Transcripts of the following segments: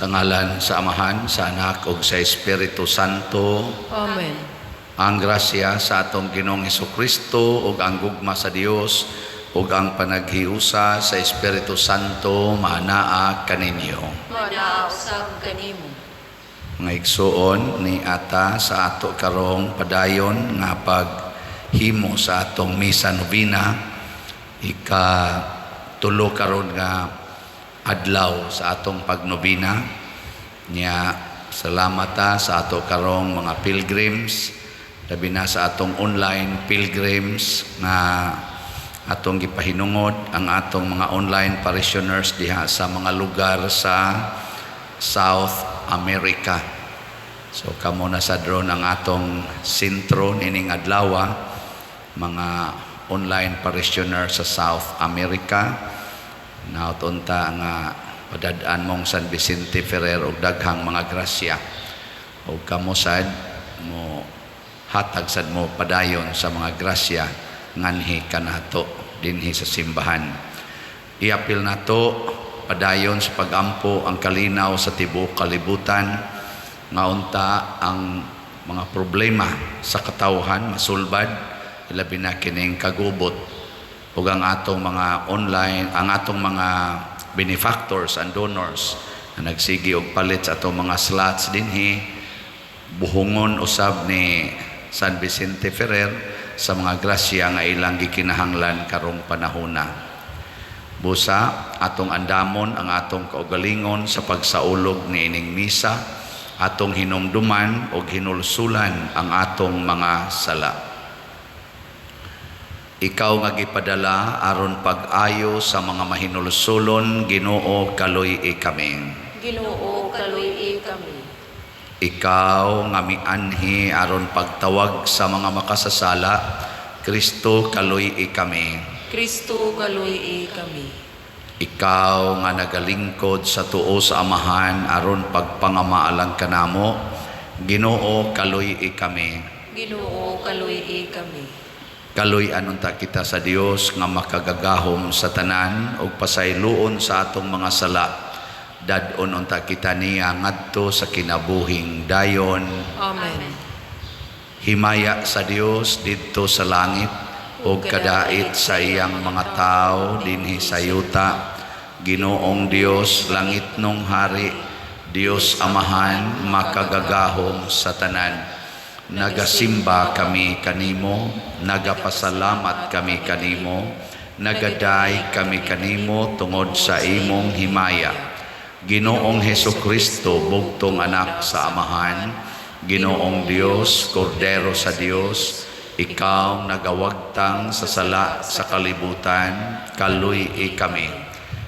Sa ngalan sa Amahan, sa Anak ug sa Espiritu Santo. Amen. Ang grasya sa atong Ginoong Hesukristo ug ang gugma sa Dios ug ang panaghiusa sa Espiritu Santo maanaa kaninyo. Manaa usab kanimo. Mga igsuon ni ata sa ato karong padayon nga paghimo sa atong misa novena, ika tulo karon nga adlaw sa atong pagnobina nya. Salamat ta sa ato karong mga pilgrims, labi na sa atong online pilgrims nga atong gipahinungod ang atong mga online parishioners diha sa mga lugar sa South America. So kamo na sa drone ang atong sentro nining adlaw, mga online parishioner sa South America. Naot unta nga padad-an mong San Vicente Ferrer og daghang mga grasya. Og kamo sad mo hatag sad mo padayon sa mga grasya nganhi kanato dinhi sa simbahan. Iapil nato padayon sa pagampo ang kalinaw sa tibuok kalibutan nga unta ang mga problema sa katawhan masulbad, ilabi na kining kagubot, ug ang atong mga online, ang atong mga benefactors and donors na nagsigi og palit sa atong mga slots dinhi, buhungon usab ni San Vicente Ferrer sa mga grasya nga ilang gikinahanglan karong panahona. Busa atong andamon ang atong kaugalingon sa pagsaulog niining misa, atong hinumduman og hinulsulan ang atong mga sala. Ikaw nga gipadala aron pag-ayo sa mga mahinulsulon, Ginoo, kaluy-i kami. Ginoo, kaluy-i kami. Ikaw nga mianhi aron pagtawag sa mga makasasala, Kristo, kaluy-i kami. Kristo, kaluy-i kami. Ikaw nga nagalingkod sa tuo sa Amahan aron pagpangamaalang kanamo, Ginoo, kaluy-i kami. Ginoo, kaluy-i kami. Kaluy-an unta kita sa Dios nga makagagahom sa tanan ug pasayloon sa atong mga sala. Dad-on unta kita niya ngadto sa kinabuhing dayon. Amen. Himaya sa Dios didto sa langit ug kadait sa iyang mga tawo dinhi sa yuta. Ginoong Dios, langitnong hari, Dios Amahan, makagagahom sa tanan. Nagasimba kami kanimo, nagapasalamat kami kanimo, nagaday kami kanimo tungod sa imong himaya. Ginoong Hesukristo, bugtong anak sa Amahan, Ginoong Dios, Kordero sa Dios, ikaw nagawagtang sa sala sa kalibutan, kaluy-i kami.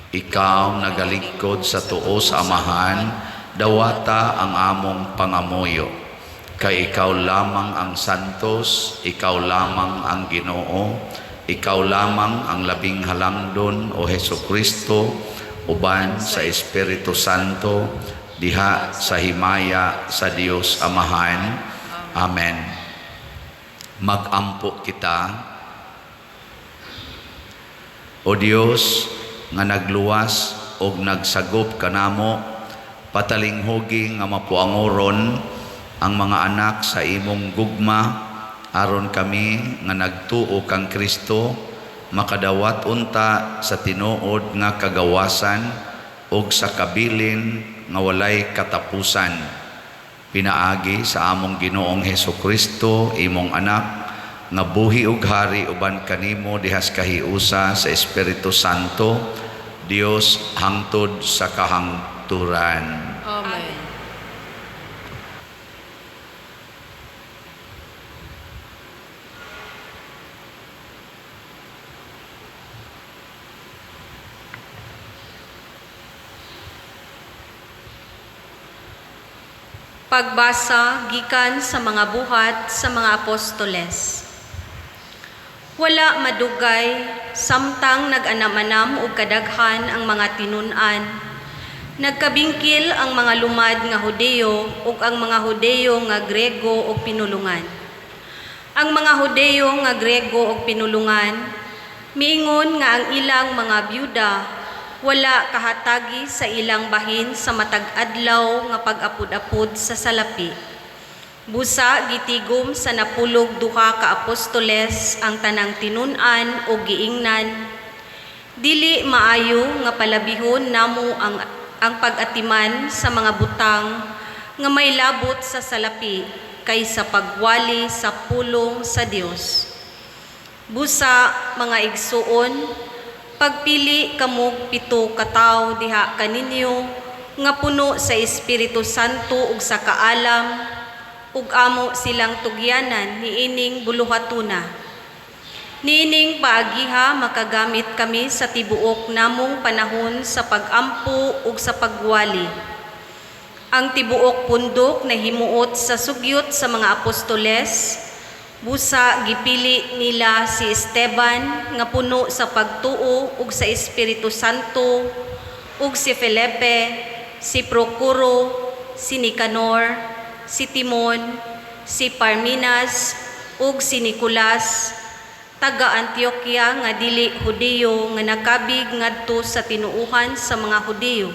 Ikaw nagalingkod sa tuo sa Amahan, dawata ang among pangamuyo. Kay ikaw lamang ang santos, ikaw lamang ang Ginoo, ikaw lamang ang labing halangdon, o Hesukristo, uban sa Espiritu Santo, diha sa himaya sa Dios Amahan. Amen. Magampo kita. O Dios, nga nagluwas og nagsagop kanamo, patalinghugi nga mapuangoron ang mga anak sa imong gugma, aron kami nga nagtuo kang Kristo makadawat unta sa tinuod nga kagawasan ug sa kabilin nga walay katapusan. Pinaagi sa among Ginoong Hesukristo, imong anak, nga buhi ug hari uban kanimo dihas kahiusa sa Espiritu Santo, Dios hangtod sa kahangturan. Amen. Pagbasa gikan sa mga buhat sa mga apostoles. Wala madugay samtang nag-anam-anam og kadaghan ang mga tinun-an. Nagkabingkil ang mga lumad nga Hudeyo ug ang mga Hudeyo nga Grego og pinulungan. Ang mga Hudeyo nga Grego og pinulungan miingon nga ang ilang mga byuda Wala kahatagi sa ilang bahin sa matag adlaw nga pag-apud-apud sa salapi. Busa gitigom sa 12 ka apostoles ang tanang tinun-an ug giingnan, "Dili maayo nga palabihon namo ang pag-atiman sa mga butang nga may labot sa salapi kaysa pagwali sa pulong sa Dios. Busa, mga igsuon, pagpili kamog 7 ka tawo diha kaninyo nga puno sa Espiritu Santo ug sa kaalam, ug amo silang tugyanan niining buluhatuna. Niining paagiha makagamit kami sa tibuok namong panahon sa pag-ampo ug sa pagwali." Ang tibuok pundok nahimuot sa sugyot sa mga apostoles. Busa gipili nila si Esteban nga puno sa pagtuo ug sa Espiritu Santo, ug si Felipe, si Procoro, si Nicanor, si Timon, si Parmenas ug si Nicolas, taga Antioquia nga dili Hudiyo nga nakabig ngadto sa tinuohan sa mga Hudiyo.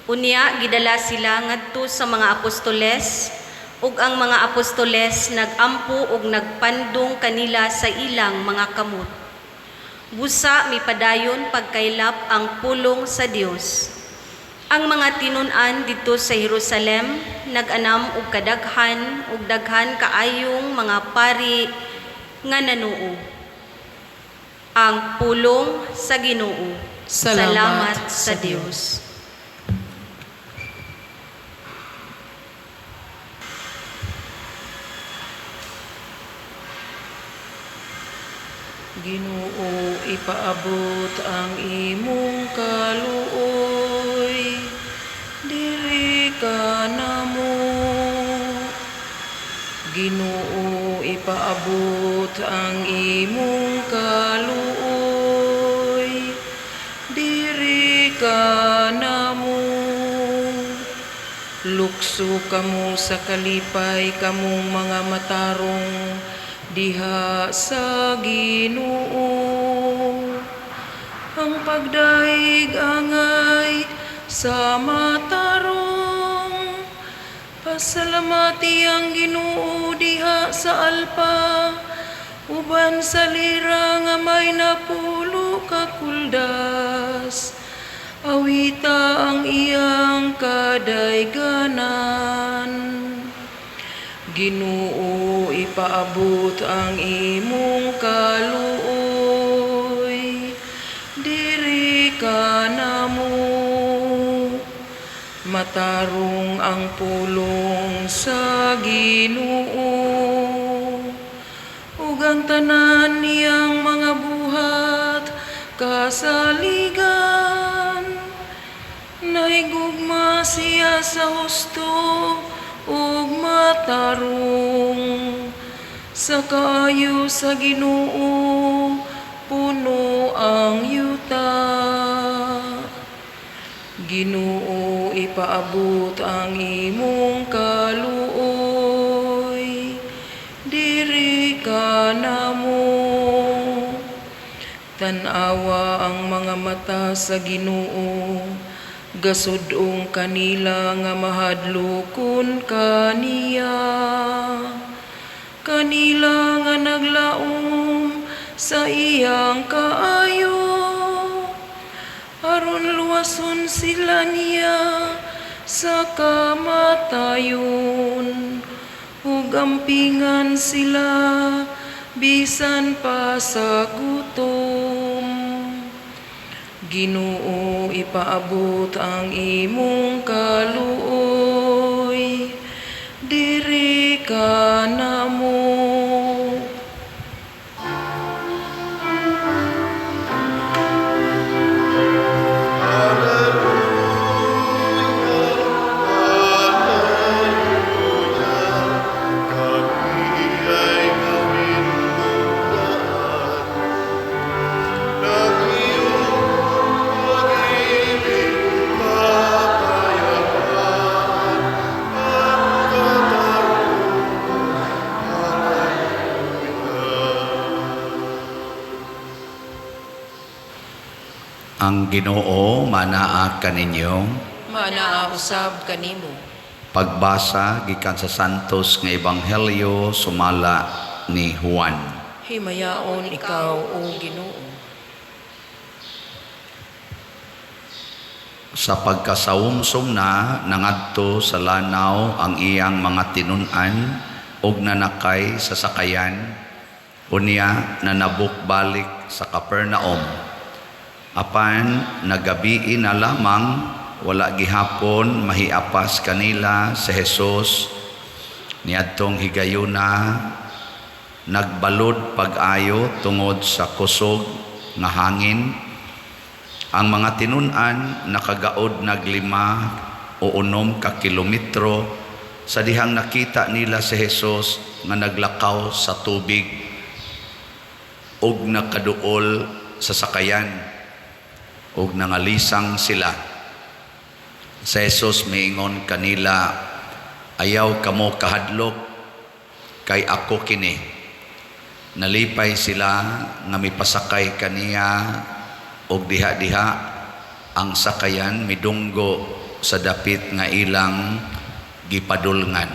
Unya gidala sila ngadto sa mga apostoles, ug ang mga apostoles nagampo ug nagpandong kanila sa ilang mga kamot. Busa mipadayon pagkaylap ang pulong sa Dios. Ang mga tinun-an didto sa Jerusalem nag-anam og kadaghan ug daghan kaayong mga pari nga nanuo. Ang pulong sa Ginoo. Salamat sa Dios. Ginoo, ipaabot ang imong kaluoy diri kanamo. Ginoo, ipaabot ang imong kaluoy diri kanamo. Lukso kamo sa kalipay kamong mga matarong diha sa Ginoo. Ang pagdaig angay sa matarong. Pasalamati ang Ginoo diha sa alpa, uban sa lira nga may 10 ka kuldas. Awita ang iyang kadayganan. Ginoo, ipaabot ang imong kaluoy diri kanamo. Matarong ang pulong sa Ginoo, ug ang tanan niyang mga buhat kasaligan. Nahigugma siya sa husto ug matarong. Sa kaayo sa Ginoo puno ang yuta. Ginoo, ipaabot ang imong kaluoy diri kanamo. Tan-awa ang mga mata sa Ginoo, gasud-ong kanila nga mahadlokon kaniya. Kanila nga naglaom sa iyang kaayo, aron luwason sila niya sa kamatayon, ug ampingan sila bisan pa sa gutom. Ginoo, ipaabot ang imong kaluoy diri kanamo. Kami ay gawin ng iyong pag-ibig, kapayapaan at katarungan. Ang Ginoo manaa kaninyo. Manaa usab kanimo. Pagbasa gikan sa Santos nga Ebanghelyo sumala ni Juan. Himayaon ikaw, O Ginoo. Sa pagkasawumsom na nangadto sa lanaw ang iyang mga tinun-an ug nanakay sa sakayan, unya nanabok balik sa Capernaum. Apan nagabii na lamang, wala gihapon mahiapas kanila si Jesus. Niadtong higayuna nagbalod pag-ayo tungod sa kusog nga hangin. Ang mga tinun-an nakagaod nag 5 o 6 ka kilometro sa dihang nakita nila si Jesus nga naglakaw sa tubig ug nakaduol sa sakayan ug nangalisang sila. Si Jesus miingon kanila, "Ayaw kamo kahadlok, kay ako kini." Nalipay sila nga mipasakay kaniya og diha-diha ang sakayan midunggo sa dapit nga ilang gipadulngan.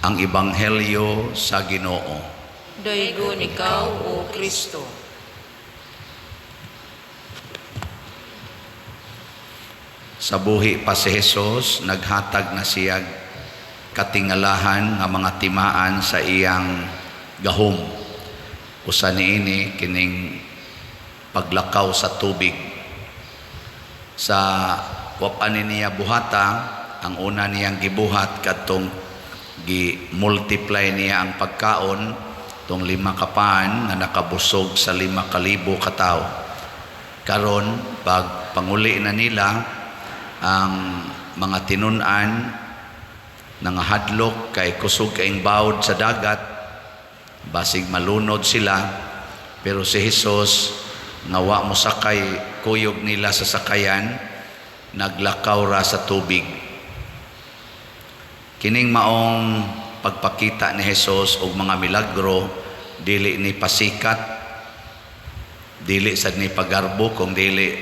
Ang Ebanghelyo sa Ginoo. Daygon ikaw, O Kristo. Sa buhi pa si Jesus, naghatag na siya katingalahan nga mga timaan sa iyang gahom. Usa niini kining paglakaw sa tubig. Sa wapan niya buhata, ang una niyang gibuhat kadtong gi-multiply niya ang pagkaon, tong 5 ka pan nga nakabusog sa 5,000 ka tawo. Karon pag panguli na nila ang mga tinun-an, nangahadlok kay kusog kaing bawod sa dagat, basig malunod sila, pero si Jesus nga wa mosakay kuyog nila sa sakayan, naglakaw ra sa tubig. Kining maong pagpakita ni Jesus og mga milagro, dili ni pasikat, dili sad ni pagarbo, kung dili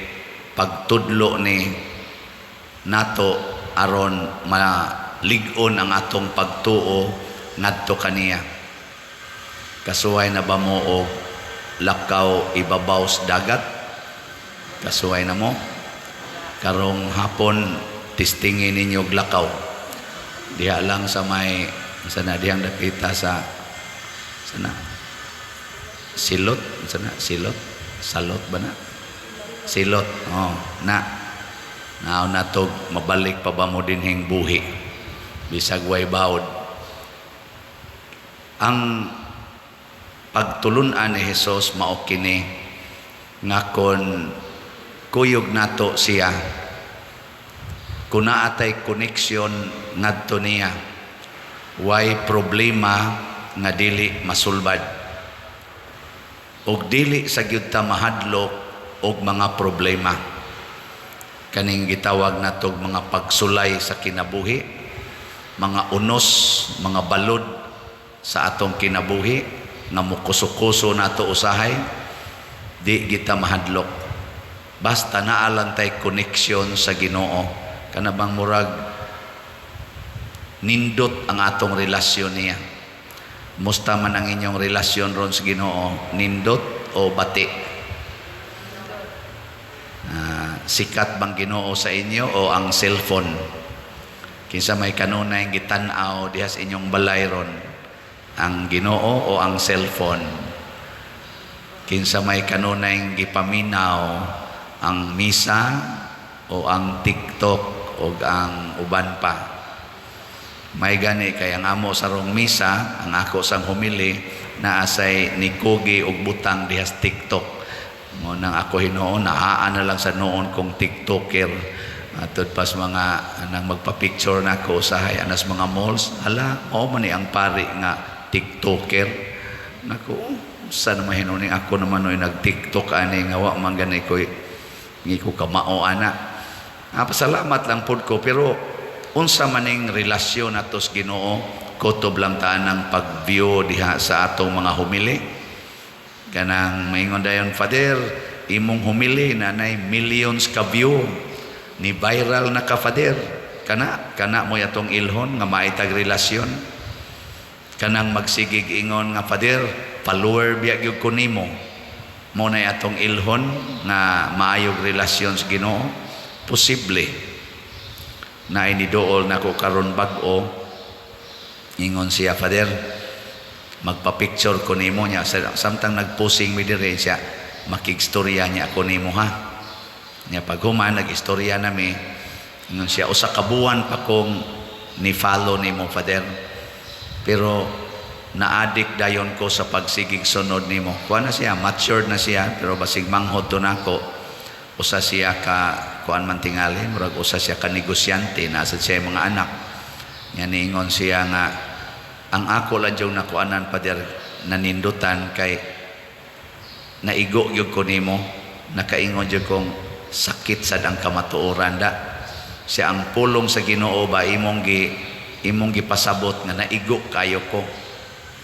pagtudlo ni nato aron malig-on ang atong pagtuo ngadto kaniya. Kasuway na ba mo og lakaw ibabaw sa dagat? Kasuway na mo? Karong hapon testingin ninyo og lakaw. Diha lang sa may sa na dihang dapita sa sana silot, sana silot, salot ba na? Silot. Oh, na. Nao na tog mabalik pa ba mo dinhing buhi bisag way bawod. Ang pagtulun-an ni Jesus mao kini nga kon kuyog nato siya, kun naa tay connection ngadto niya, way problema nga dili masulbad ug dili sa gyud ta mahadlok og mga problema. Kaning gitawag natog mga pagsulay sa kinabuhi, mga unos, mga balod sa atong kinabuhi nga mukuso-kuso nato usahay, di kita mahadlok. Basta naa lang tay connection sa Ginoo. Kana bang murag nindot ang atong relasyon niya. Musta man ang inyong relasyon ron sa Ginoo, nindot o bati? Sikat bang Ginoo sa inyo o ang cellphone? Kinsa may kanunay gitan-aw diha sa inyong balay ron, ang Ginoo o ang cellphone? Kinsa may kanunay gipaminaw, ang misa o ang TikTok o ang uban pa? May gani kay ang amo sa rong misa, ang ako sang humili, naasay nikugi og butang diha sa TikTok. Mo nang ako hinuon, naa na lang sa noon kong TikToker. Atud pas mga anang magpa-picture na ako usahay anas mga malls, hala, mao man ni ang pari nga TikToker. Nako, sa naman hinuon ako naman oy nag-TikTok ani nga wa man gani koy ngi ko kamao ana. Pasalamat lang pud ko, pero unsa maning relasyon nato sa Ginoo, kutob lang ta ang pag-view diha sa atong mga humili. Kanang maingon dayon, "Father, imong homily nanay millions ka view, ni viral na ka, Father." Kana kana mo atong ilhon nga maitag relasyon. Kanang magsigig ingon nga, "Father, follower biya gyud ko nimo," mo na atong ilhon nga maayog relasyon sa Ginoo. Posible na inidool nako karon bag-o. Ingon siya, "Father, magpa-picture ko nimo." Niya samtang nagposing mi dire siya, "Makigstorya niya ako nimo, ha." Niya pag human nag-istorya nami, ingon siya, "Usa ka buwan pa kong ni follow nimo, Father, pero na-addict dayon ko sa pagsigig sunod nimo." Kuan na siya, matured na siya, pero basig manghod to nako. Usa siya ka kuan man tingali, murag usa siya ka negosyante, nasa siya mga anak. Nga niingon siya nga, "Ang ako lang yung nakuanan, Father, nanindutan kay naigo gyud ko nimo, nakaingon gyud kong sakit sad ang kamatuoran da." Siya ang pulong sa Ginoo ba imong gipasabot nga naigo kayo ko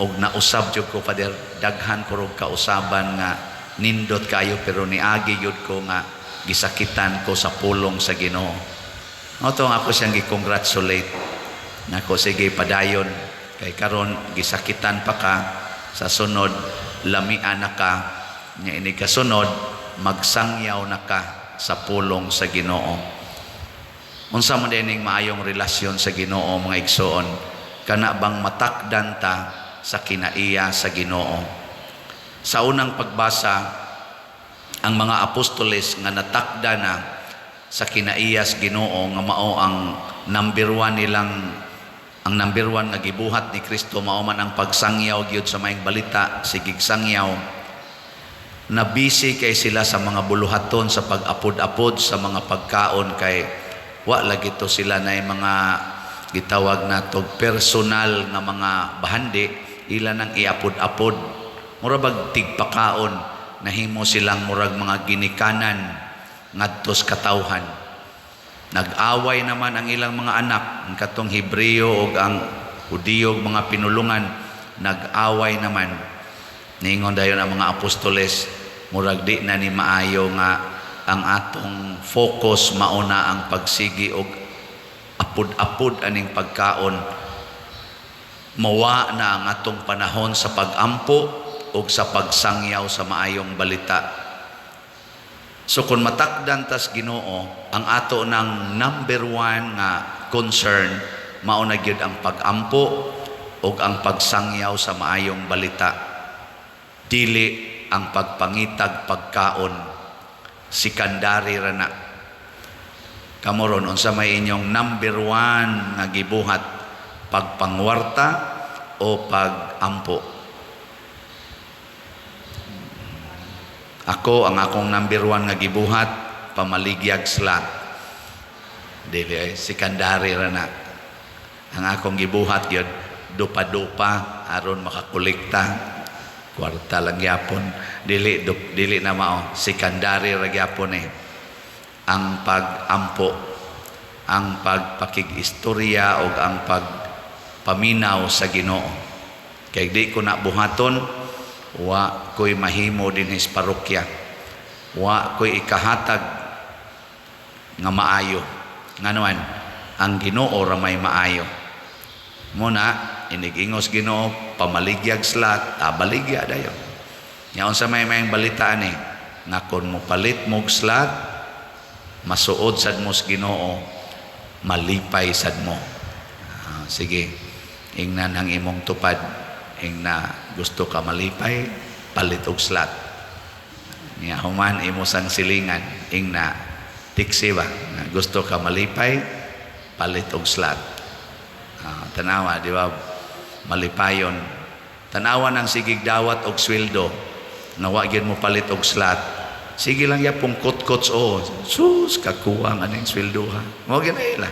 og nausab jud ko, Father, daghan ko rog kausaban nga nindot kayo, pero niagi gyud ko nga gisakitan ko sa pulong sa Ginoo. Mao ako siyang gi-congratulate nako, "Sige, padayon, kay karon gisakitan pa ka, sa sunod lamian na ka nya, ini kasunod magsangyaw na ka sa pulong sa Ginoo." Unsa man dining maayong relasyon sa Ginoo, mga igsoon? Kana bang matakdan ta sa kinaiya sa Ginoo. Sa unang pagbasa, ang mga apostoles nga natakda na sa kinaiya sa Ginoo, nga mao ang number one nilang, ang number one nga gibuhat ni Kristo mao man ang pagsangyaw gyud sa maayong balita, sigig sangyaw. Na busy kay sila sa mga buluhaton sa pag-apod-apod sa mga pagkaon, kay wa lagi to sila na mga gitawag na to personal nga mga bahandi, ila nang iapod-apod, mura bag tigpakaon. Nahimo silang murag mga ginikanan ngadtos katawhan. Nag-away naman ang ilang mga anak, ang katong Hebreo ug ang Hudiyo ug mga pinulungan, nag-away naman. Ningon dayon ang mga apostoles, murag di na ni maayo nga ang atong focus mauna ang pagsigi og apod-apod aning pagkaon. Mawa na ang atong panahon sa pagampo ug sa pagsangyaw sa maayong balita. So kung matakdan tas Ginoo, ang ato ng number one nga concern mao na gyud ang pagampo ug ang pagsangyaw sa maayong balita. Dili ang pagpangitag pagkaon, secondary ra na. Kamo ron, unsa may inyong number one nga gibuhat, pagpangwarta o pagampo? Ako, ang akong number one nga gibuhat, pamaligyag slot. Dili ay secondary ra na. Ang akong gibuhat gyud, dupa-dupa aron makakolekta kwarta lang gyapon. Dili dili na mao, secondary ra gyapon eh. Ang pag-ampo, ang pagpakig-istorya ug ang pagpaminaw sa Ginoo. Kay di ko na buhaton, wa ko'y mahimo dinhi sa parokya. Wa ko'y ikahatag nga maayo. Nganuan, ang Ginoo ra may maayo. Muna, inigingos Ginoo, pamaligyag slot, baligya dayon. Nya unsa may mayang balitaan eh, nga kung mo palit mog slot, masuod sad mo sa Ginoo, malipay sad mo. Ah, sige, ingnan ang imong tupad, ingna gusto ka malipay, palit og slot. Nya human imo sang silingan, ingna tiksi ba, nga gusto ka malipay, palit og slot. Ah, tanawa, di ba? Malipayon. Tanawa ng sigig dawat og sweldo, nga wa gyud mo palit og slot. Sige lang yapong kot-kots o. Sus, kakuwang aning sweldo ha. Mo gyud na ila.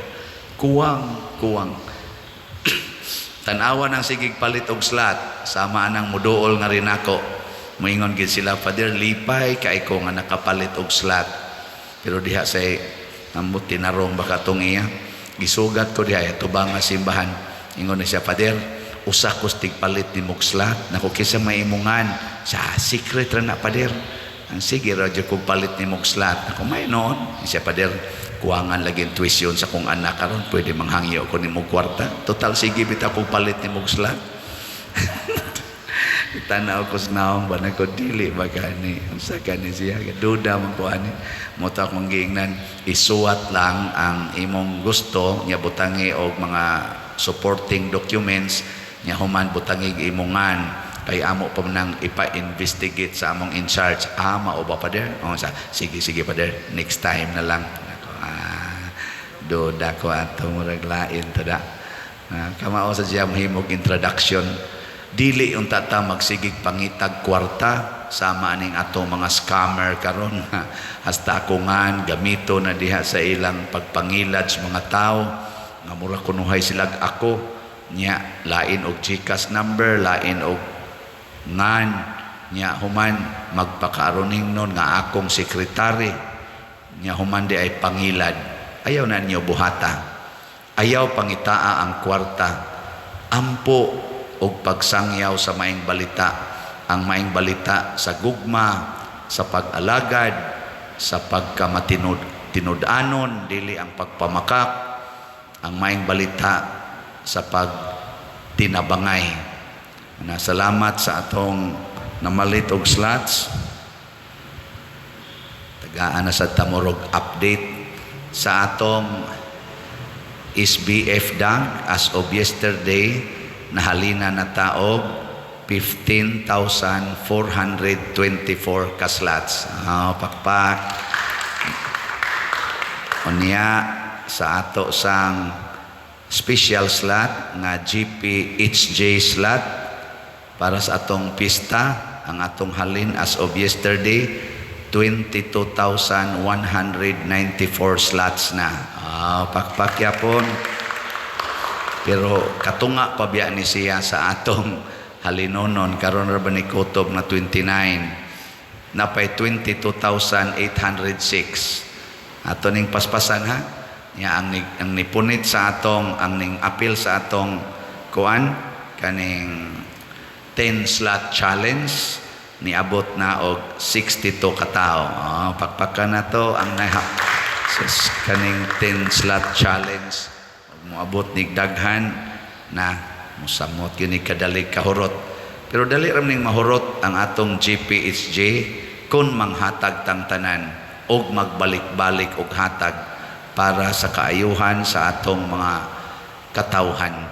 Kuwang, kuwang. Tanawa ng sigig palit og slot, sama anang muduol nga rin ako. Moingon gid sila, "Father, lipay kay ko nga nakapalit og slot." Pero diha say ambot tinarong baka tong iya. Gisugat ko diha tubang nga simbahan. Ingon na siya, "Father, Usa ko tigpalit ni mog slot. Nako, kinsa may imungan sa secret ra na, pader. Ang sige ra jud kog palit ni mog slot. Nako, may noon siya, pader, kuwangan lagi ang tuition sa kong anak karon, pwede manghangyo ko nimo kwarta. Total, sige bitaw kog palit ni mog slot. Tanaw ko sa naong ba na ko, dili ba gani, unsa gani siya, duda man ko ani. Mo to akong giingnan, isuwat lang ang imong gusto nya, butangi og mga supporting documents nya, human butangi imongan kay amo pa man nang ipa-investigate sa among in charge. Ah, mao ba, pader? Oh, sa sige, sige, pader, next time na lang. Nako, ah, duda ko ato, murag lain to da. Ah, kamao sa siya mahimog introduction. Dili unta ta magsigig pangitag kwarta sama aning atong mga scammer karon. Hasta akungan gamito na diha sa ilang pagpangilad sa mga tao nga mura kunuhay silag ako nya, lain og GCash number, lain og ngan nya, human magpakaaroning nun nga akong sekretary nya, human di ay pangilad. Ayaw na ninyo buhata, ayaw pangitaa ang kwarta. Ampo og pagsangyaw sa maing balita, ang maing balita sa gugma, sa pag-alagad, sa pagkamatinud tinud-anon, dili ang pagpamakak, ang maing balita sa pagtinabangay na. Salamat sa atong namalit og slots. Tagaan na sa tamorog update sa atong SBF dag. As of yesterday, nahalina na taog 15,424 ka slots. Ah, pakpak. Unya sa ato sang special slot nga GPHJ slot para sa atong pista, ang atong halin as of yesterday, 22,194 slots na. Ah, pakpak yapon. Pero katunga pa biya ni siya sa atong halinonon karon ra ba ni kutob na 29, napay 22,806 ato ning paspasan ha. Nya ang nipunit sa atong, ang ning apil sa atong kuan kaning 10 slot challenge, niabot na og 62 katao. Oh, pakpakan na to ang naha sa kaning 10 slot challenge. Ug moabot nig daghan na, musamot gyud ni kadali kahurot. Pero dali ra ning mahurot ang atong GPHJ kung manghatag tang tanan og magbalik-balik og hatag para sa kaayuhan sa atong mga katawhan.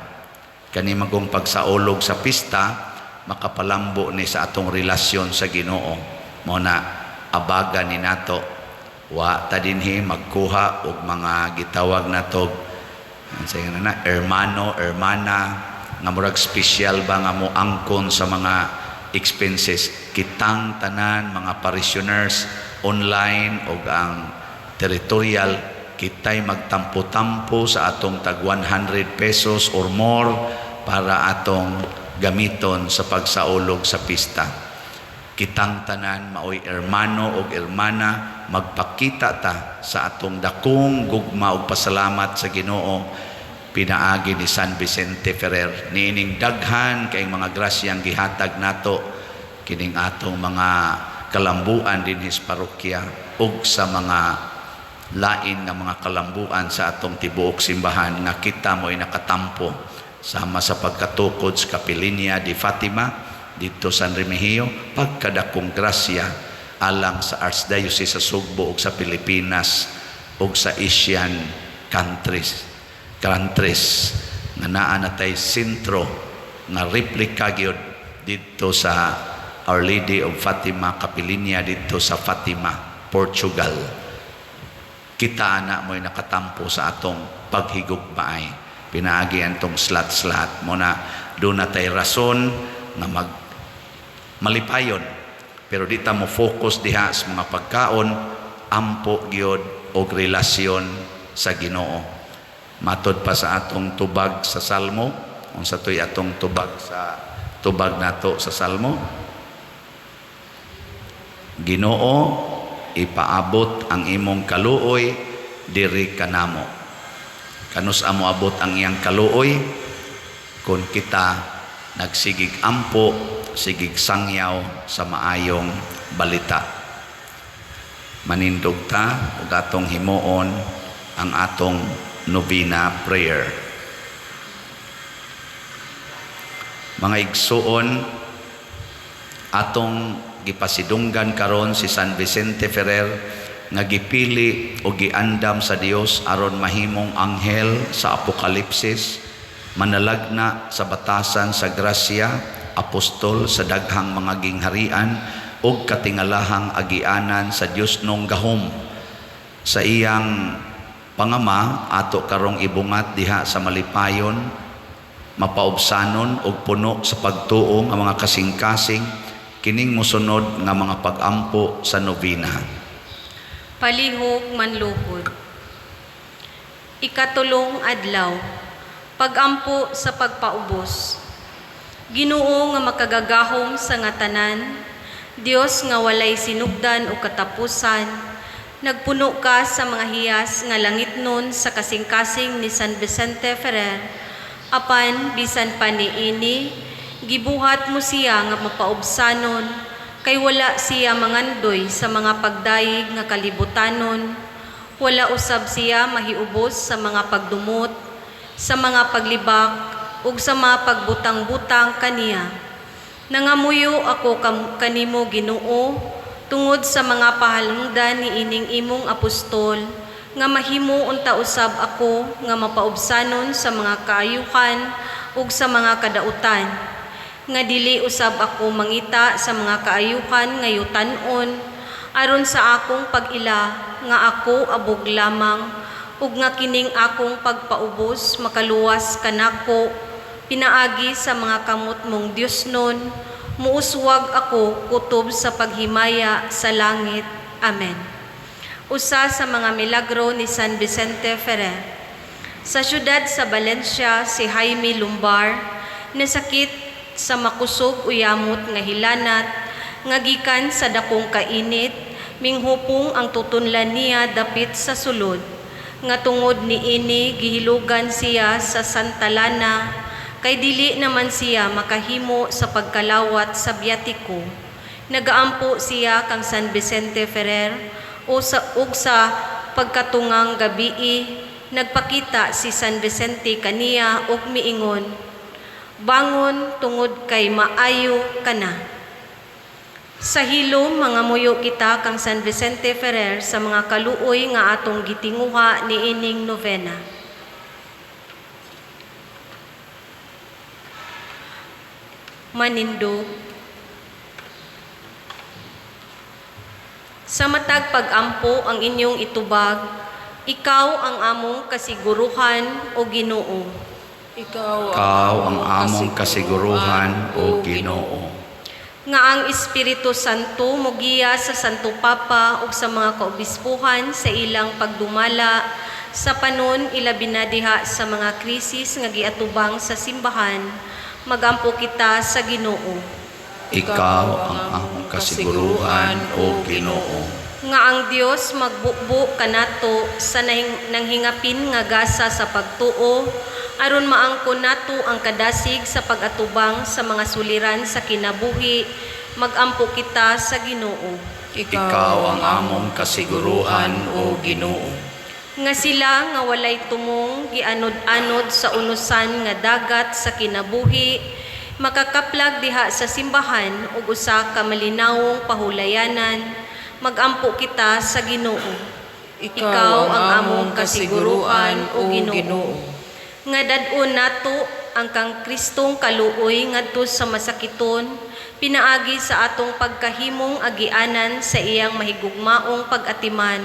Kani magong pagsaulog sa pista, makapalambo ni sa atong relasyon sa Ginoo. Mo na abaga ni nato, wa ta dinhi magkuha og mga gitawag nato, sa na na hermano, hermana nga murag special ba nga mo angkon sa mga expenses. Kitang tanan mga parishioners online og ang territorial, kitay magtampo-tampo sa atong tag 100 pesos or more para atong gamiton sa pagsaulog sa pista. Kitang tanan maoy hermano og hermana, magpakita ta sa atong dakong gugma ug pasalamat sa Ginoo pinaagi ni San Vicente Ferrer niining daghan kay mga grasyang gihatag nato kining atong mga kalambuan dinhi sa parokya ug sa mga lain nga mga kalambuan sa atong tibuok simbahan nga kita mo'y nakatampo sama sa pagkatukod sa Kapilinya di Fatima dito sa San Remigio, pagkadakong grasya alang sa Archdiocese sa Sugbo ug sa Pilipinas ug sa Asian countries countries nga naa na tay sentro nga replika gyud didto sa Our Lady of Fatima Kapilinya didto sa Fatima, Portugal. Kita ana mo'y nakatampo sa atong paghigugmaay pinaagi antong slot-slot. Mo na doon na tay rason nga mag malipayon, pero di ta mo focus diha sa mga pagkaon. Ampo gyud og relasyon sa Ginoo. Matod pa sa atong tubag sa Salmo, unsa to'y atong tubag sa tubag nato sa Salmo? Ginoo, ipaabot ang imong kaluoy diri kanamo. Kanus-a moabot ang iyang kaluoy? Kung kita Nagsigig ampo, sigig sangyaw sa maayong balita. Manindog ta ug atong himuon ang atong novena prayer. Mga igsuon, atong gipasidunggan karon si San Vicente Ferrer nga gipili o giandam sa Dios aron mahimong anghel sa Apokalipsis, manalagna sa batasan sa grasya, apostol sa daghang mga gingharian ug katingalahang agianan sa Dios nong gahom. Sa iyang pangama ato karong ibungat diha sa malipayon, mapaubsanon ug puno sa pagtuo nga mga kasing-kasing kining mosunod nga mga pag-ampo sa novena. Palihog manluhod. Ikatulong adlaw, pag-ampo sa pagpaubos. Ginoo nga makagagahom sa nga tanan, Dios nga walay sinugdan o katapusan, nagpuno ka sa mga hiyas nga langitnon sa kasing-kasing ni San Vicente Ferrer, apan bisan pa niini, gibuhat mo siya nga mapaubsanon, kay wala siya mangandoy sa mga pagdayeg nga kalibutanon, wala usab siya mahiubos sa mga pagdumot, sa mga paglibak, ug sa mga pagbutang-butang kaniya. Nangamuyo ako kanimo Ginoo, tungod sa mga pahalungdan ni ining imong apostol, nga mahimo unta usab ako nga mapaubsanon sa mga kaayuhan ug sa mga kadautan, nga dili usab ako mangita sa mga kaayuhan nga yutan-on, aron sa akong pag-ila nga ako abog lamang, ug nga kining akong pagpaubos makaluwas kanako, pinaagi sa mga kamot mong Diosnon, muuswag ako kutob sa paghimaya sa langit. Amen. Usa sa mga milagro ni San Vicente Ferrer. Sa siyudad sa Valencia, si Jaime Lumbar nasakit sa makusog o yamot nga hilanat nga gikan sa dakong kainit, minghupong ang tutunlan niya dapit sa sulod, nga tungod niini gihilugan siya sa Santa Lana, kay dili naman siya makahimo sa pagkalawat sa biyatiko. Nagaampo siya kang San Vicente Ferrer o sa, ug sa pagkatungang gabii nagpakita si San Vicente kaniya ug miingon, "Bangon tungod kay maayo ka na." Sa hilom mangamuyo kita kang San Vicente Ferrer sa mga kaluoy nga atong gitinguha niining novena. Manindog. Sa matag pag-ampo ang inyong itubag, ikaw ang among kasiguruhan o Ginoo. Ikaw ang among kasiguruhan o Ginoo. Nga ang Espiritu Santo mogiya sa Santo Papa ug sa mga kaobispuhan sa ilang pagdumala sa panon ilabi na diha sa mga krisis nga giatubang sa simbahan, magampo kita sa Ginoo. Ikaw ang among kasiguruhan o Ginoo. Nga ang Dios magbukbo kanato sa nanghingapin nga gasa sa pagtuo, aron maangkon nato ang kadasig sa pag-atubang sa mga suliran sa kinabuhi, magampo kita sa Ginoo. Ikaw ang among kasiguruhan o Ginoo. Nga sila nga walay tumong gianod-anod sa unusan nga dagat sa kinabuhi, makakaplag diha sa simbahan ug usa ka malinawong pahulayanan, magampo kita sa Ginoo. Ikaw ang among kasiguruhan o Ginoo. Nga dad-on nato ang kang Kristong kaluoy ngadto sa masakiton, pinaagi sa atong pagkahimong agianan sa iyang mahigugmaong pag-atiman,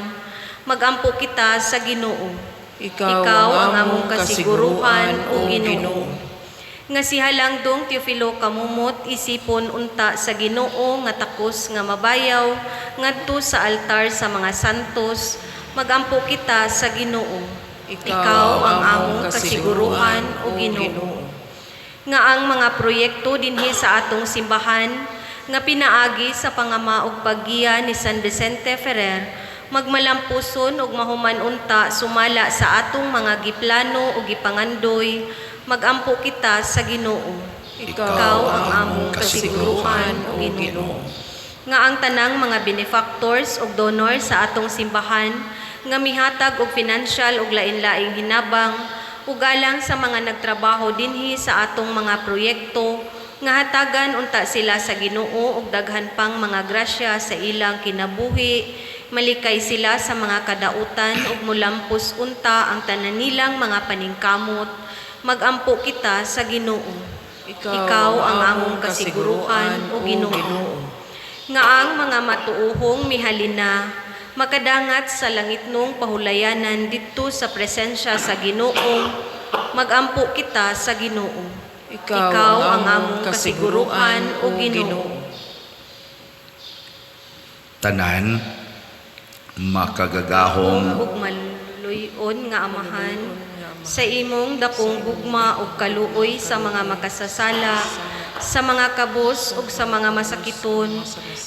magampo kita sa Ginoo. Ikaw ang among kasiguruhan o Ginoo. Nga si Halangdong Teofilo Camomot isipon unta sa Ginoo nga takos nga mabayaw ngadto sa altar sa mga santos, magampo kita sa Ginoo. Ikaw ang among kasiguruhan o Ginoo. Nga ang mga proyekto dinhi sa atong simbahan nga pinaagi sa pangama ug paggiya ni San Vicente Ferrer magmalampuson ug mahuman unta sumala sa atong mga giplano ug gipangandoy, magampo kita sa Ginoo. Ikaw ang among kasiguruhan, O Ginoo. Nga ang tanang mga benefactors ug donors sa atong simbahan nga mihatag og financial ug lain-laing hinabang ug alang sa mga nagtrabaho dinhi sa atong mga proyekto, nga hatagan unta sila sa Ginoo og daghan pang mga grasya sa ilang kinabuhi, malikay sila sa mga kadautan ug mulampos unta ang tanan nilang mga paningkamot. Magampo kita sa Ginoo. Ikaw ang among kasiguruhan, O Ginoo. Nga ang mga matuohong mihalina makadangat sa langitnong pahulayanan didto sa presensya sa Ginoo. Magampo kita sa Ginoo. Ikaw ang among kasiguruhan, O Ginoo. Tanan makagagahom Ug maluy-on nga Amahan, sa imong dakong gugma ug kaluoy sa mga makasasala, sa mga kabos ug sa mga masakiton,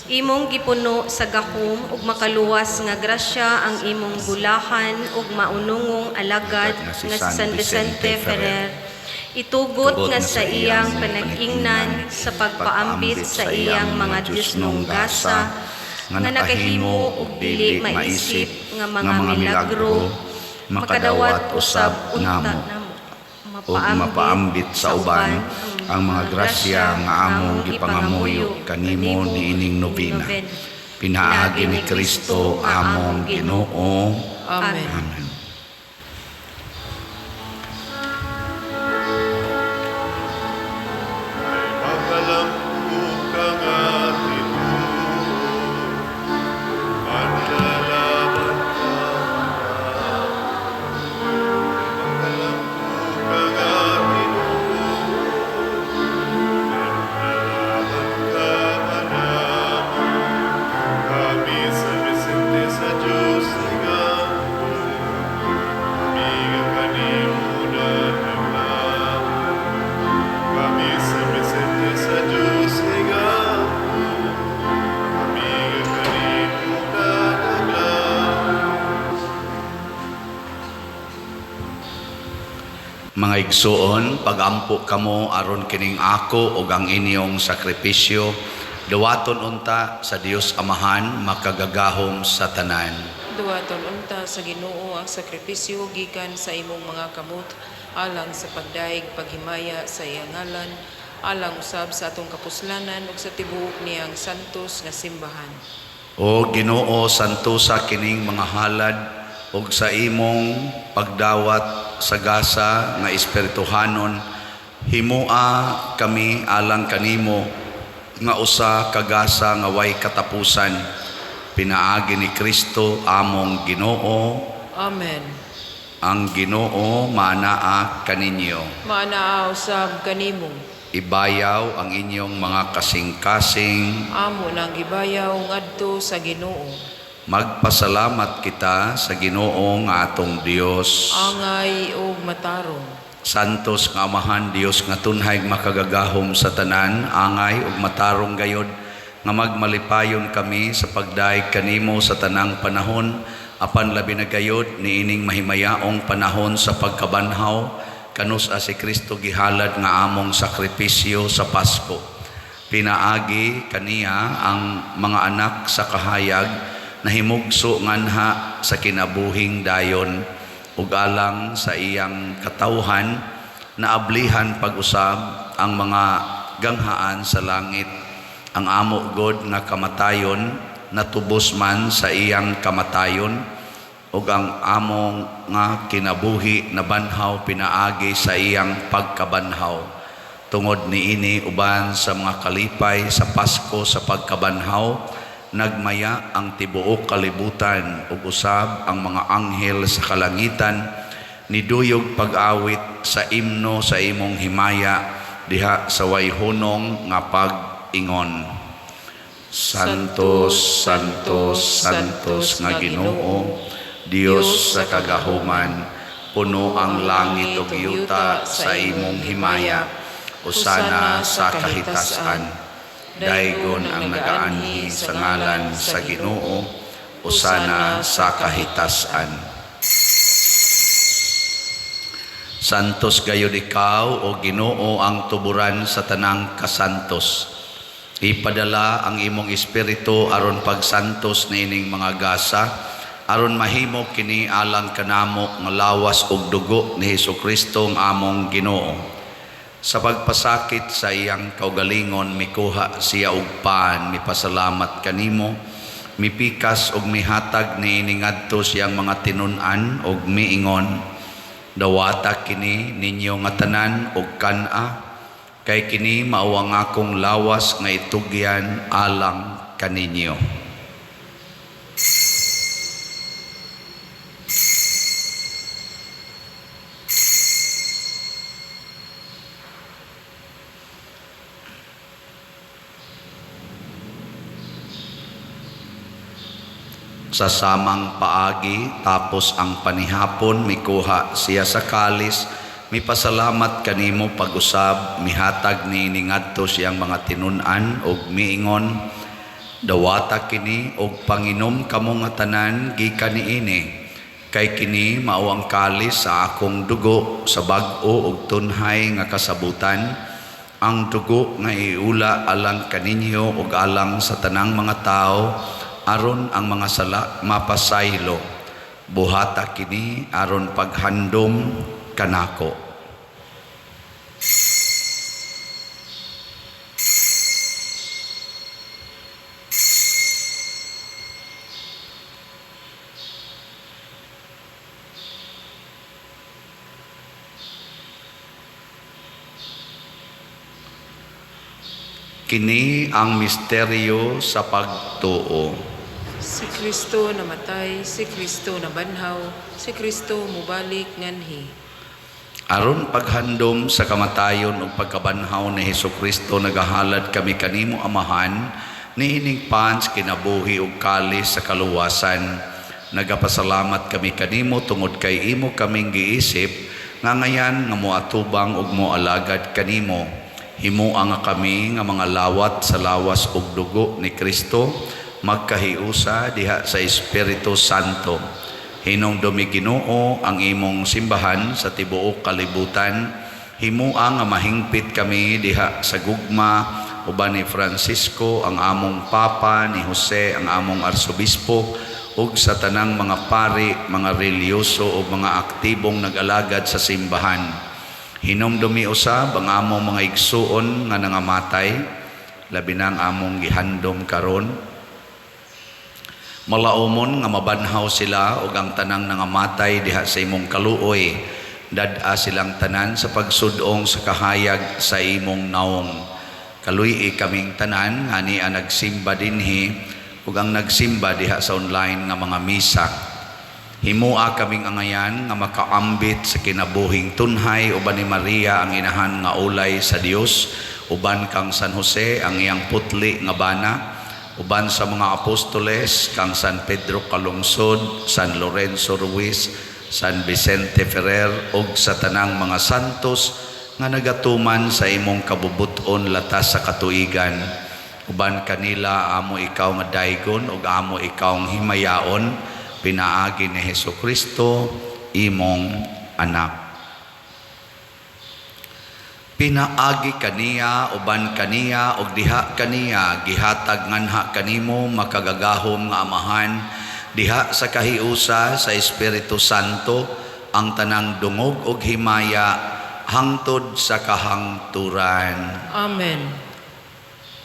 imong gipuno sa gahom ug makaluwas nga grasya ang imong bulahan ug maunungong alagad nga si San Vicente Ferrer. Itugot nga sa iyang panag-ingnan sa pagpaambit sa iyang mga Diyosnong gasa nga nakahimo og dili maisip nga mga milagro, makadawat usab namo ug mapaambit sa uban ang mga grasya nga among gipangamuyo kanimo niining nobena. Pinaagi ni Kristo among Ginoo. Amen. Amen. Ay makalampo ka nga tinuod, manlalaban ka Ay makalampo ka nga tinuod, manlalaban ka manamo. Kami sa Vicente sa Diyos nag-ampo, kami nga kanimo na naglampo. Kami sa Vicente sa Diyos nag-ampo, kami nga kanimo na naglampo. Mga igsuon, pagampo kamo aron kining ako ug ang inyong sakripisyo, duwaton unta sa Dios Amahan makagagahom sa tanan. Duwaton unta sa Ginoo ang sakripisyo gikan sa imong mga kamot alang sa pagdaig paghimaya sa iyang ngalan, alang usab sa atong kapuslanan ug sa tibuok niyang santos nga simbahan. O Ginoo, santosa kining mga halad ug sa imong pagdawat sa gasa nga espirituhanon, himua kami alang kanimo nga usa ka gasa nga way katapusan, pinaagi ni Kristo among Ginoo. Amen. Ang Ginoo maanaa kaninyo. Maanaa usab kanimo. Ibayaw ang inyong mga kasing-kasing. Amo nang gibayaw ngadto sa Ginoo. Magpasalamat kita sa Ginoo nga atong Dios. Angay ug matarong. Santos nga Amahan, Dios nga tunhay makagagahom sa tanan, angay ug matarong gayod nga magmalipayon kami sa pagdaig kanimo sa tanang panahon, apan labi na gayod niining mahimayaong panahon sa pagkabanhaw kanus-a si Kristo gihalad nga among sakripisyo sa Pasko. Pinaagi kaniya ang mga anak sa kahayag nahimugso nganha sa kinabuhing dayon ug alang sa iyang katawhan naablihan pag-usab ang mga ganghaan sa langit. Ang amo god nga kamatayon natubos man sa iyang kamatayon ug ang among nga kinabuhi nabanhaw pinaagi sa iyang pagkabanhaw. Tungod niini, uban sa mga kalipay sa Pasko sa pagkabanhaw, nagmaya ang tibuok kalibutan ug usab ang mga anghel sa kalangitan niduyog pag-awit sa imno sa imong himaya diha sa way hunong nga pag-ingon. Santos, Santos, Santos nga Ginoo, Dios sa kagahuman, puno ang langit ug yuta sa imong himaya. Hosana sa kahitasan. Daygon ang nagaanhi sa ngalan sa Ginoo. Hosana sa kahitasan. Santos gayud ikaw, o Ginoo, ang tuburan sa tanang kasantos. Ipadala ang imong espiritu aron pagsantos niining mga gasa, aron mahimo kini alang kanamo nga lawas ug dugo ni Hesukristo ang among Ginoo. Sa pagpasakit sa iyang kaugalingon, mikuha siya og pan, mipasalamat kanimo, mipikas og mihatag niini ngadto siyang mga tinun-an og miingon, "Dawata kini ninyo nga tanan og kan-a, kay kini mao ang akong lawas nga itugyan alang kaninyo." Sa samang paagi, tapos ang panihapon, mikuha siya sa kalis, mipasalamat kanimo pag-usab, mihatag niini ngadto siyang mga tinun-an og miingon, "Dawata kini og panginom kamo nga tanan gikan niini, kay kini mao ang kalis sa akong dugo sa bag-o ug tunhay nga kasabutan, ang dugo nga iula alang kaninyo ug alang sa tanang mga tawo, aron ang mga sala mapasaylo. Buhata kini aron paghandom kanako." Kini ang misteryo sa pagtuo. Si Kristo namatay, si Kristo nabanhaw, si Kristo mubalik nganhi. Aron paghandom sa kamatayon ug pagkabanhaw ni Hesukristo, nagahalad kami kanimo, Amahan, niining pan sa kinabuhi ug kalis sa kaluwasan. Nagapasalamat kami kanimo tungod kay imo kaming giisip nga ngayan nga moatubang ug moalagad kanimo. Himoa nga kami nga mga lawat sa lawas ug dugo ni Kristo magkahiusa diha sa Espiritu Santo. Hinumdumi, Ginoo, ang imong simbahan sa tibuok kalibutan. Himoa nga mahingpit kami diha sa gugma uban ni Francisco ang among Papa, ni Jose ang among Arsobispo, ug sa tanang mga pari, mga relihiyoso ug mga aktibong nag-alagad sa simbahan. Hinumdumi usab ang among mga igsuon nga nangamatay, labi na ang among gihandom karon. Malaumon nga mabanhaw sila ug ang tanang nangamatay diha sa imong kaluoy. Dad-a silang tanan sa pagsudong sa kahayag sa imong naong. Kaluy-i kaming tanan nga ania nagsimba dinhi ug ang nagsimba diha sa online nga mga misa. Himoa kaming angayan nga makaambit sa kinabuhing tunhay uban ni Maria ang inahan nga ulay sa Dios, uban kang San Jose ang iyang putli nga bana, uban sa mga apostoles kang San Pedro Calungsod, San Lorenzo Ruiz, San Vicente Ferrer ug sa tanang mga santos nga nagatuman sa imong kabubuton latas sa katuigan. Uban kanila amo ikaw nga daygon ug amo ikaw ang himayaon pinaagi ni Hesukristo imong anak. Pinaagi kaniya, uban kaniya ug diha kaniya, gihatag nganha kanimo, makagagahom nga Amahan, diha sa kahiusa sa Espiritu Santo, ang tanang dungog ug himaya hangtod sa kahangturan. Amen.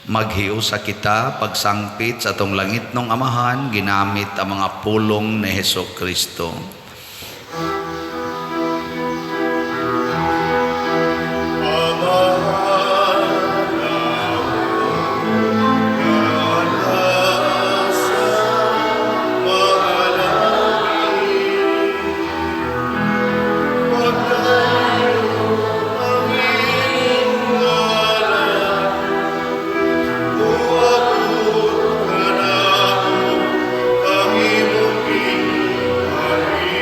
Maghiusa kita pagsangpit sa atong langitnong Amahan ginamit ang mga pulong ni Hesukristo. Amahan nga sa mga langit, Pagdayon ang imong ngalan, Muabot kanamo ang imong gingharian.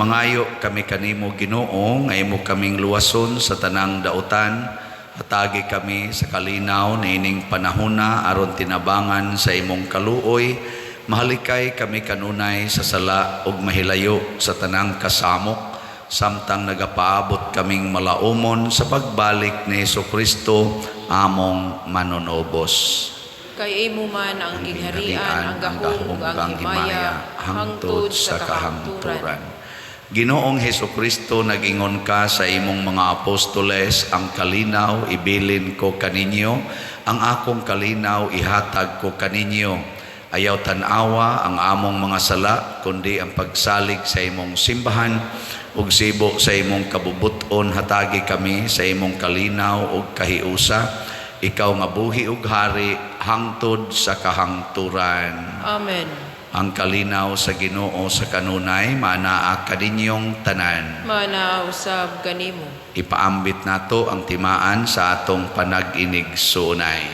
Nagapangayo kami kanimo, Ginoo, nga imo kaming luwason sa tanang dautan. Hatagi kami sa kalinaw niining panahona aron tinabangan sa imong kaluoy. Mahalikay kami kanunay sa sala ug mahilayo sa tanang kasamok samtang nagapaabot kaming malaumon sa pagbalik ni Hesus Kristo among manunubos. Kay imo man ang gingharian, ang gahom ug ang himaya, hangtod sa kahangturan. Ginoong Heso Kristo, nag-ingon ka sa imong mga apostoles, "Ang kalinaw ibilin ko kaninyo, ang akong kalinaw ihatag ko kaninyo." Ayaw tan-awa ang among mga sala, kundi ang pagsalig sa imong simbahan, ug sibo sa imong kabubuton hatagi kami sa imong kalinaw ug kahiusa. Ikaw nga buhi ug hari hangtod sa kahangturan. Amen. Ang kalinaw sa Ginoo sa kanunay maanaa kaninyong tanan. Maanaa usab kanimo. Ipaambit nato ang timaan sa atong panag-inigsuonay.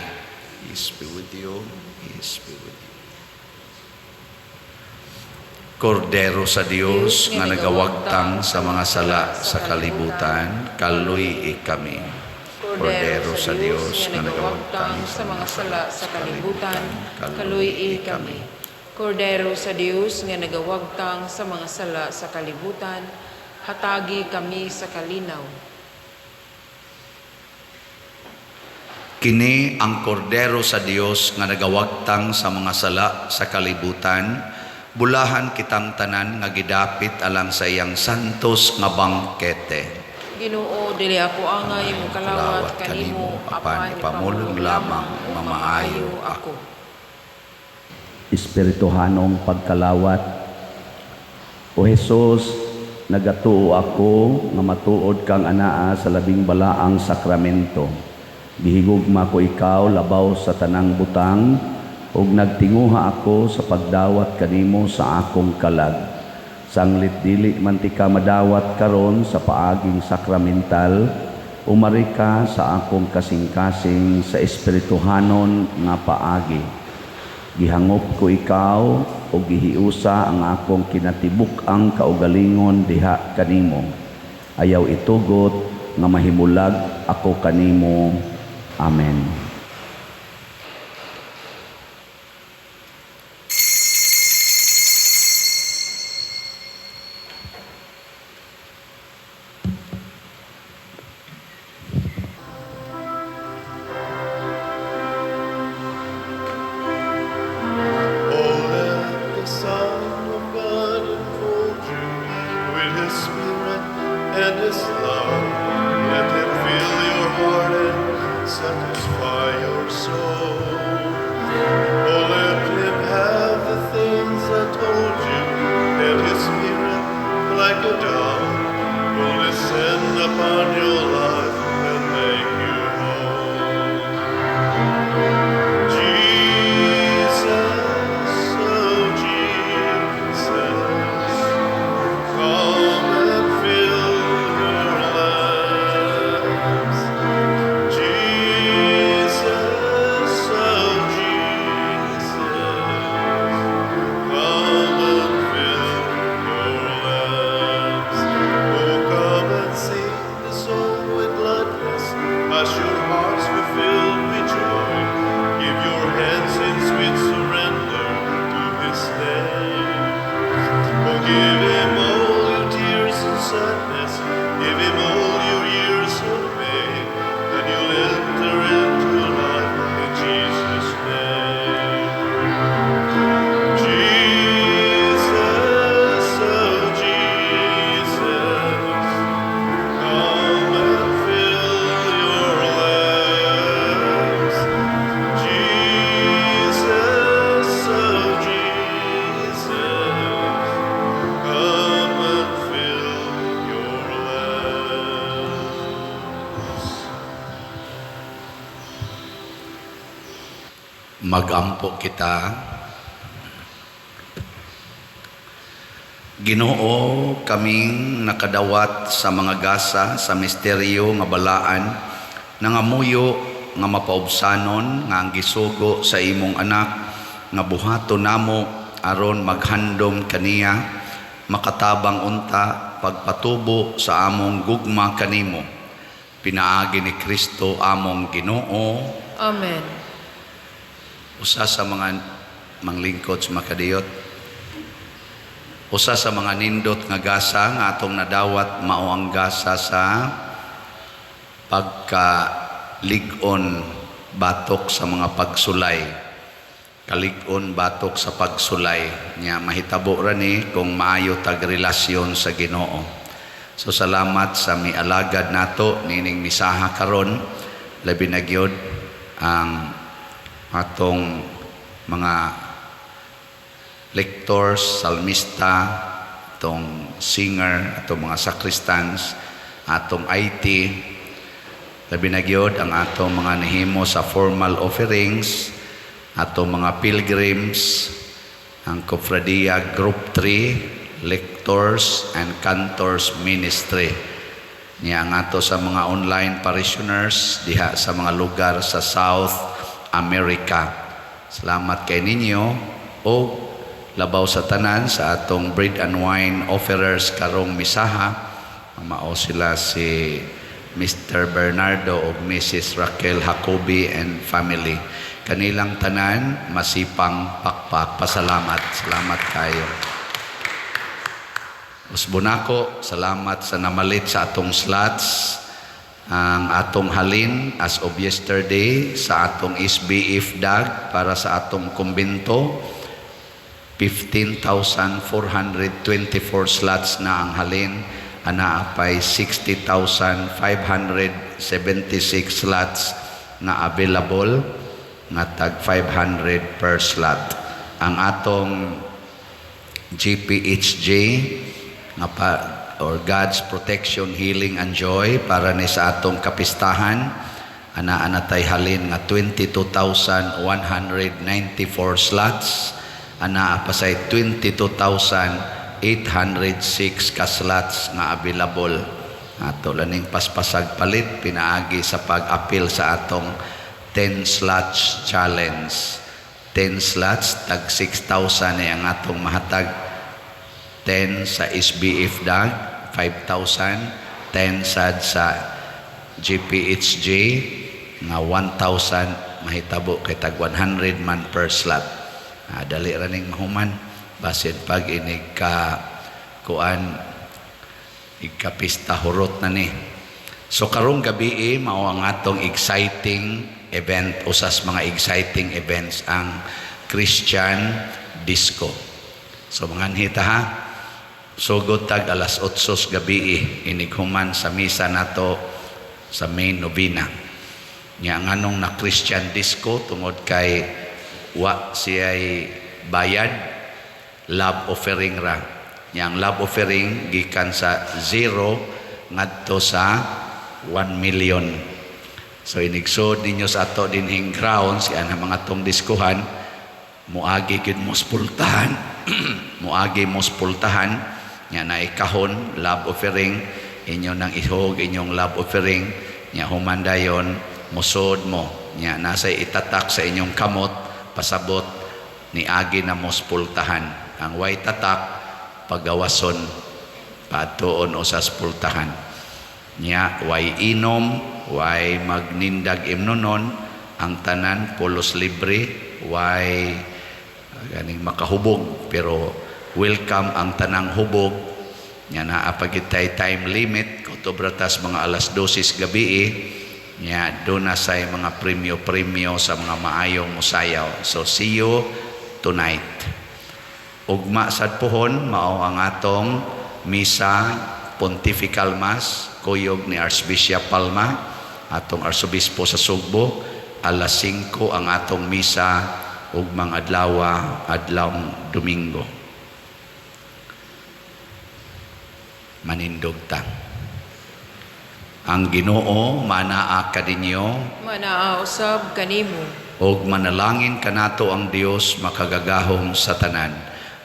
Peace be with you. Peace be with you. Kordero sa Dios nga nagawagtang sa mga sala sa kalibutan, kaluy-i kami. Kordero sa Dios nga nagawagtang sa mga sala sa kalibutan, kaluy-i kami. Kordero sa Dios nga nagawagtang sa mga sala sa kalibutan, hatagi kami sa kalinaw. Kini ang kordero sa Dios nga nagawagtang sa mga sala sa kalibutan. Bulahan kitang tanan nga gidapit alang sa iyang santos nga bangkete. Ginoo, dili ako angay mokalawat kanimo, apan ipamulong lamang ug mamaayo ako. Espirituhanong pagkalawat. O Hesus, nagatuo ako nga matuod kang anaa sa labing balaang sakramento. Gihigugma ko ikaw labaw sa tanang butang ug nagtinguha ako sa pagdawat kanimo sa akong kalag. Sanglit dili man tika madawat karon sa paaging sakramental, umari ka sa akong kasing-kasing sa espirituhanon nga paagi. Gihangop ko ikaw o gihiusa ang akong kinatibuk-ang kaugalingon diha kanimo. Ayaw itugot nga mahimulag ako kanimo. Amen. Oh, let the Son of God enfold you with His Spirit and His love. Let Him fill your heart and satisfy your soul. Oh, let Him have the things I told you, and His Spirit, like a dove, will descend upon your life and make you whole. Jesus, oh Jesus, come and fill your lamps. Jesus, oh Jesus, come and fill your lamps. Oh, come and sing the song with gladness as your hearts be filled with joy. Give your hands in sweet surrender to His name. Oh, give Him all your tears and sadness. Give Him all your years of pain, and you'll enter into life in Jesus' name. Jesus, oh Jesus, come and fill your lamps. Jesus, oh Jesus, come and fill your lamps. Magampo kita. Ginoo, kaming nakadawat sa mga gasa sa misteryo nga balaan, nangamuyo nga mapaubsanon nga ang gisugo sa imong anak nga buhaton namo aron maghandom kaniya. Makatabang unta pagpatubo sa among gugma kanimo. Pinaagi ni Kristo among Ginoo. Amen. Usa sa mga manglingkod sa makadiyot, usa sa mga nindot nga gasa nga atong nadawat mao ang gasa sa pagkalig-on batok sa mga pagsulay, kalig-on batok sa pagsulay. Nya mahitabo ra ni kung maayo tag relasyon sa Ginoo. So salamat sa mialagad nato nining misaha karon, labi na gyud ang atong mga lectors, salmista, atong singer, atong mga sacristans, atong IT, labi na gyud ang atong mga nihimo sa formal offerings, atong mga pilgrims, ang Cofradia Group 3, Lectors and Cantors Ministry. Niya ang ato sa mga online parishioners diha sa mga lugar sa South America. Salamat kay ninyo o labaw sa tanan sa atong bread and wine offerers karong misaha. Mao sila si Mr. Bernardo ug Mrs. Raquel Jacobi and family. Kanilang tanan masipang pakpak pasalamat. Salamat kayo. Usbon nako, salamat sa namalit sa atong slots. Ang atong halin as of yesterday sa atong SBF DAG para sa atong kumbento, 15,424 slots na ang halin. Anaa pay 60,576 slots nga available nga tag 500 per slot. Ang atong GPHJ nga pa, or God's Protection, Healing and Joy para ni sa atong kapistahan, anaa na tay halin nga 22,194 slots. Anaa pa say 22,806 ka slots nga available. Ato laning paspasag palit pinaagi sa pag-apil sa atong 10 slots challenge. 10 slots tag 6,000 ni ang atong mahatag. 10 sa SBF DAG 5,000, 10 sad sa GPHJ nga 1,000, mahitabo kay tag 100 man per slot. Dali ra ning mahuman basin pag inig ka kuan, igkapista, hurot na ni. So karong gabi mao ang atong exciting event, usas mga exciting events, ang Christian Disco. So mga hita ha, sugod tag alas 8 sa gabi, inig human sa misa nato sa main novena. Nya nganong na Christian Disco? Tungod kay wa siya'y bayad, love offering ra. Nya ang love offering gikan sa 0 ngadto sa 1 million. So inigsod ninyo sa ato dinhing grounds yan ang mga tong diskuhan, muagi gid mo pultahan, muagi mo pultahan. Nya na ikahon love offering, inyo nang ihog inyong love offering. Nya human dayon musod mo. Nya nasa itatak sa inyong kamot, pasabot niagi na mo pultahan. Ang way tatak, pagawason, paadtuon o sa pultahan. Nya way inom, way magnindag imnonon, ang tanan pulos libre, way ganing makahubog, pero welcome ang tanang hubog. Nya naa pa gitay time limit, kutob ra tas mga alas 12 gabi. Nya do na say mga premyo-premyo sa mga maayong musayaw. So see you tonight. Ugma sad pohon mao ang atong misa, Pontifical Mass, kuyog ni Archbishop Palma, atong arsobispo sa Sugbo. Alas 5 ang atong misa ugmang adlaw, adlawng Domingo. Manindog ta. Ang Ginoo manaa kaninyo. Manaa usab kanimo. Ug manalangin kanato ang Dios makagagahom sa tanan,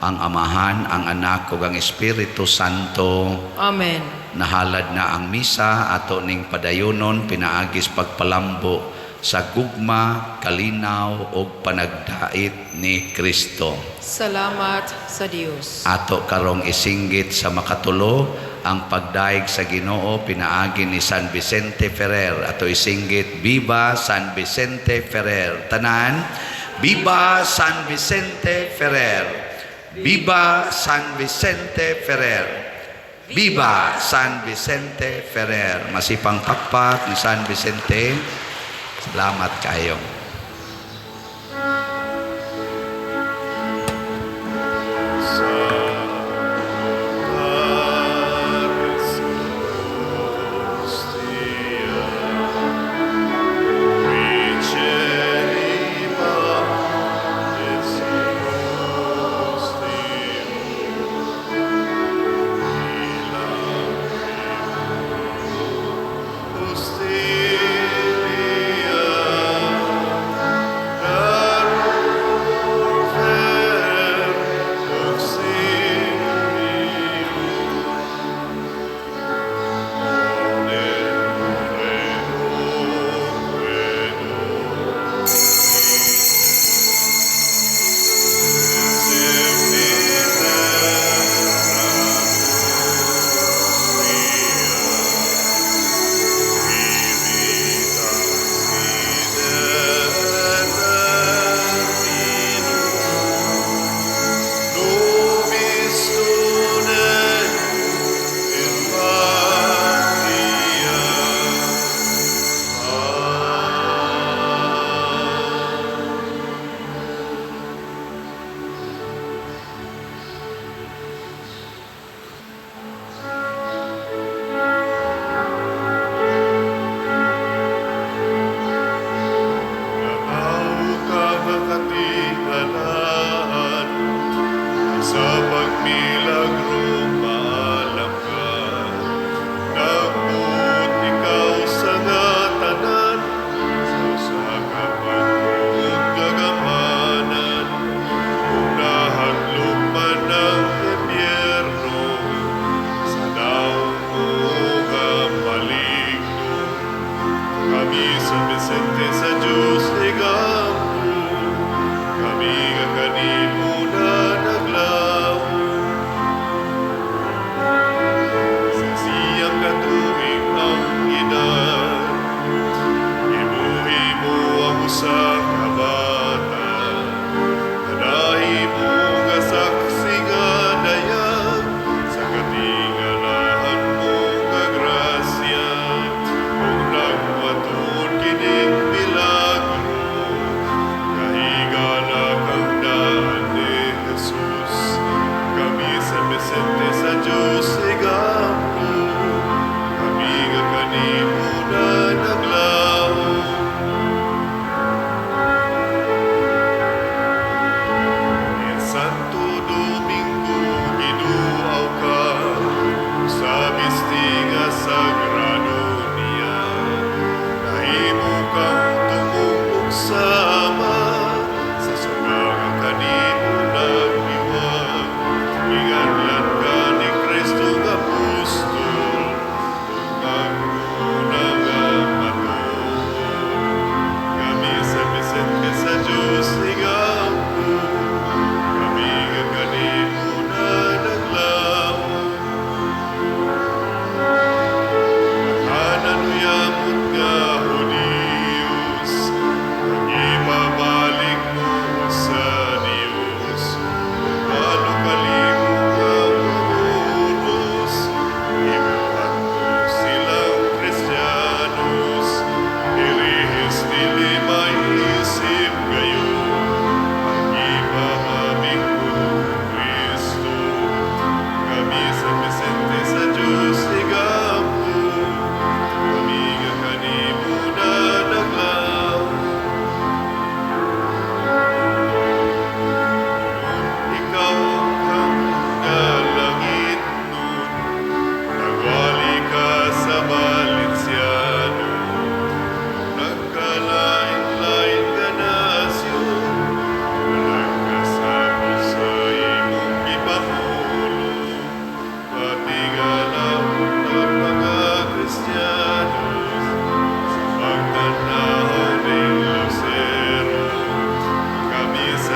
ang Amahan, ang Anak ug ang Espiritu Santo. Amen. Nahalad na ang misa, ato ning padayonon pinaagis pagpalambo. sa gugma, kalinaw ug panagdait ni Kristo. Salamat sa Dios. Ato karong isinggit sa makatulo ang pagdaig sa Ginoo pinaagi ni San Vicente Ferrer. Ato isinggit, "Viva San Vicente Ferrer." Tanan, "Viva San Vicente Ferrer. Viva San Vicente Ferrer. Viva San Vicente Ferrer." Masipang pakpak ni San Vicente. Salamat kayo. Salutaris hostia, Ricerima et hostio, illa hostilia.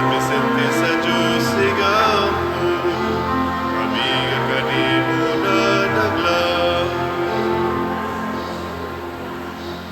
San Vicente.